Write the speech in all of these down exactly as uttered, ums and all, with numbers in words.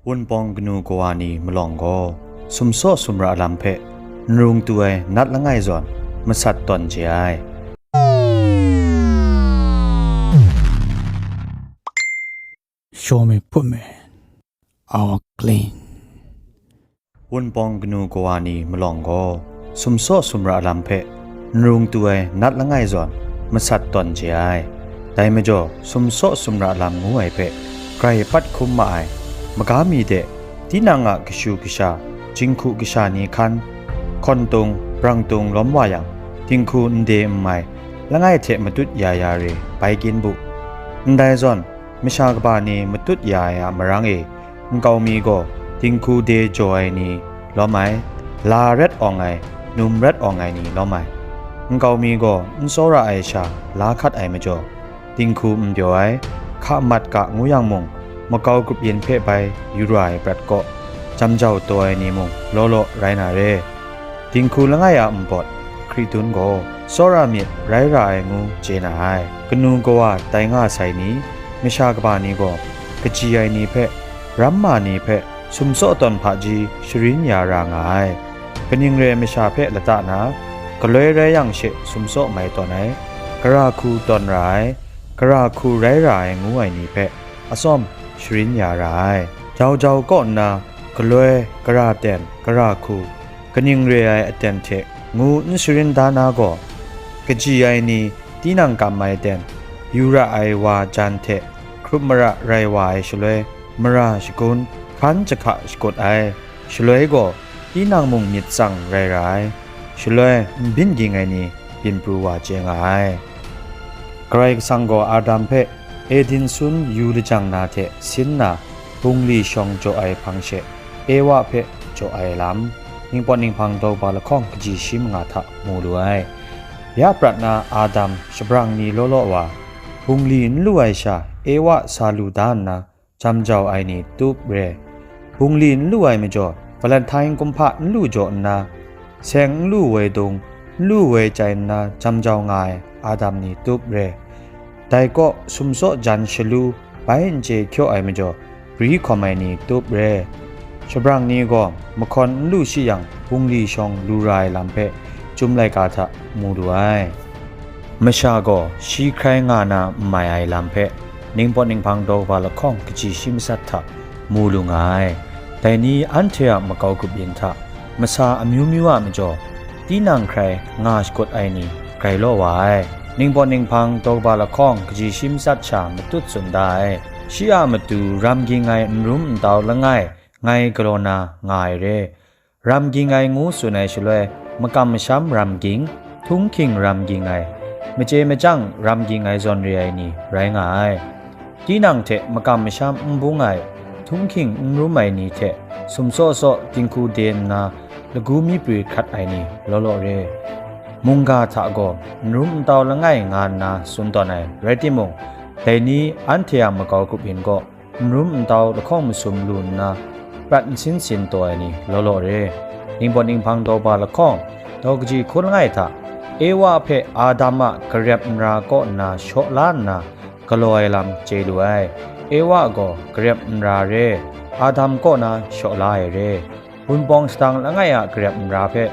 Wunpawng kanu kawa ni malawng gaw, sumsaw sumra lam hpe n rung tu ai nat langai zawn masat tawn chye ai. Show me, put me, our clean. Wunpawng kanu kawa ni malawng gaw, sumsaw sumra lam hpe n rung tu ai nat langai zawn masat tawn chye ai. Dai majaw, sumsaw sumra lam ngu ai hpe grai pat hkum ma ai. Maga mi de, tinang a kashu kasha, jinghku kasha ni hkan, hkawn tung, brang tung lawm wa yang, dinghku nde n mai, langai hte matut ya ya re bai kyin bu. Ndai zawn, masha kaba ni matut ya ai a marang e, nkau mi gaw dinghku de jaw ai ni lawm ai, la ret awng ai, num ret awng ai ni lawm ai. Nkau mi gaw n tsawra ai sha la hkat ai majaw, dinghku n pyaw ai, hka mat ga ngu yang mung, makau grup yin hpe bai yu ra ai prat kaw, jam jau taw ai ni mung law law rai na re. Dinghku langai a npawt, Hkridu gaw tsawra myit rai ra ai ngu chye na ai. Kanu kawa tai nga sai ni, masha kaba ni gaw, kaji ai ni hpe, ramma ni hpe, sumsaw tawn hpaji sharin ya ra nga ai. Kaning re ai masha hpe lata na, galoi rai yang she sumsaw mai tawn ai, gara hku tawn ra ai, gara hku rai ra ai ngu ai ni hpe, atsawm sharin ya ra ai. Jau jau kaw nna, galoi, gara ten, gara hku, kaning re ai aten hte ngu n sharin da na gaw, kaji ai ni tinang kam ai ten, yu ra ai wa jan hte hkrup mara rai wa ai shaloi, mara shagun, hkan jahka shakut ai, shaloi gaw tinang mung myit tsang rai ra ai, shaloi n byin ging ai ni byin pru wa chye nga ai. Karai Kasang gaw Adam hpe Eden sun yu lajang na hte sin na, bungli shawng jaw ai hpang she, Ewa hpe jaw ai lam, Ningpawt Ninghpang daw ba lahkawng kaji shi manga hta mu lu ai. Ya prat na Adam shabrang ni law law wa, bungli n lu ai sha, Ewa sa lu da nna, jam jau ai ni tup re. Bungli n lu ai majaw, Valentine kumhpa n lu jaw nna, seng n lu woi dung, n lu woi chyai nna, jam jau nga ai Adam ni tup re. Dai kaw, sumsaw jan shalu, bai n chye hkyaw ai majaw, bri hkawm ai ni tup re. Shabrang ni gaw mahkawn n lu shi yang, bungli shawng lu ra ai lam hpe, Chyum laika hta mu lu ai. Masha gaw shi hkrai nga na n mai ai lam hpe, Ningpawt Ninghpang daw ba lahkawng kaji shi masat hta mu lu nga ai. Dai ni anhte a makau grup yin hta, masa amyu myu a majaw, tinang hkrai nga shakut ai ni grai law wa ai. Ningpawt Ninghpang daw ba lahkawng kaji shi masat sha matut tsun da ai. Shi a matu ram ging ai n rum n tau langai ngai galaw na nga ai re. Ram ging ai ngu tsun ai shaloi, makam masham ram ging, htunghking ram ging ai, machye machyang ram ging ai zawn re ai ni rai nga ai. Tinang hte makam masham n bung ai, htunghking n rum ai ni hte sumsaw saw dinghku de nna lagu mi prwi hkrat ai ni law law re. Mungga hta gaw n rum n tau langai nga nna tsun tawn ai, rai timung, dai ni anhte a makau grup yin gaw, n rum n tau lahkawng masum lu nna, prat nsin sin taw ai ni law law re. Ningpawt Ninghpang daw ba lahkawng, daw kaji hkun langai hta, Ewa hpe Adam a garep nra kaw nna shaw la nna, galaw ai lam chye lu ai. Ewa gaw garep nra re, Adam kaw na shaw la ai re. Wunpawng shadang langai a garep nra hpe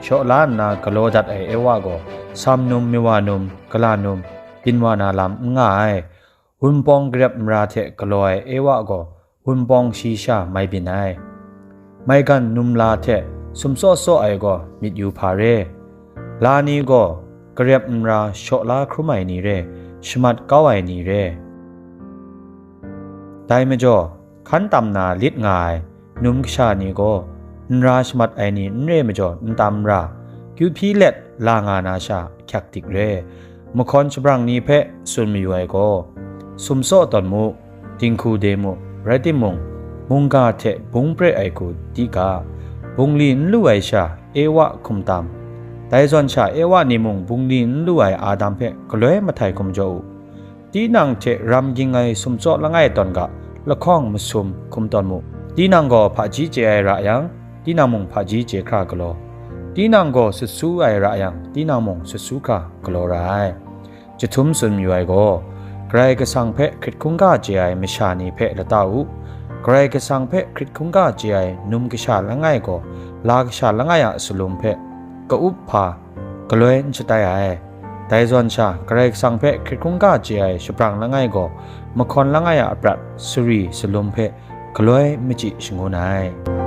shaw la nna galaw dat ai Ewa gaw, sam num, miwa num, gala num, byin wa na lam n nga ai. Wunpawng garep nra hte galaw ai Ewa gaw, wunpawng shi sha mai byin ai. Maigan numla hte sumsaw saw ai gaw myit yu hpa re. La ni gaw garep nra shaw la hkrum ai ni re, shamat kau ai ni re. Dai majaw, hkan tam na lit nga ai num kasha ni gaw, nra shamat ai ni n re majaw, n tam ra, kyu hpyi let la nga na sha hkyak dik re. Mahkawn shabrang ni hpe tsun mayu ai gaw, sumsaw tawn mu, dinghku de mu, rai timung, mungga hte bung pre ai hku di ga, bungli n lu ai sha, Ewa hkum tam. Dai zawn sha, Ewa ni mung bungli n lu ai Adam hpe galoi mahtai hkum jaw u. Tinang hte ram ging ai sumtsaw langai tawn ga, lahkawng masum hkum tawn mu. Tinang gaw hpaji chye ai ra yang, tinang mung hpaji chye hkra galaw. Tinang gaw sut su ai ra yang, tinang mung sut su hkra galaw ra ai. Jahtum tsun mayu ai gaw, Karai Kasang hpe hkrit hkungga chye ai masha ni hpe lata u. Karai Kasang hpe hkrit hkungga chye ai num kasha langai gaw, la kasha langai a salum hpe ka-up hpa galoi n shatai ai. Dai zawn sha, Karai Kasang hpe hkrit hkungga chye ai shabrang langai gaw, mahkawn langai a aprat sari salum hpe galoi machyi shangun ai.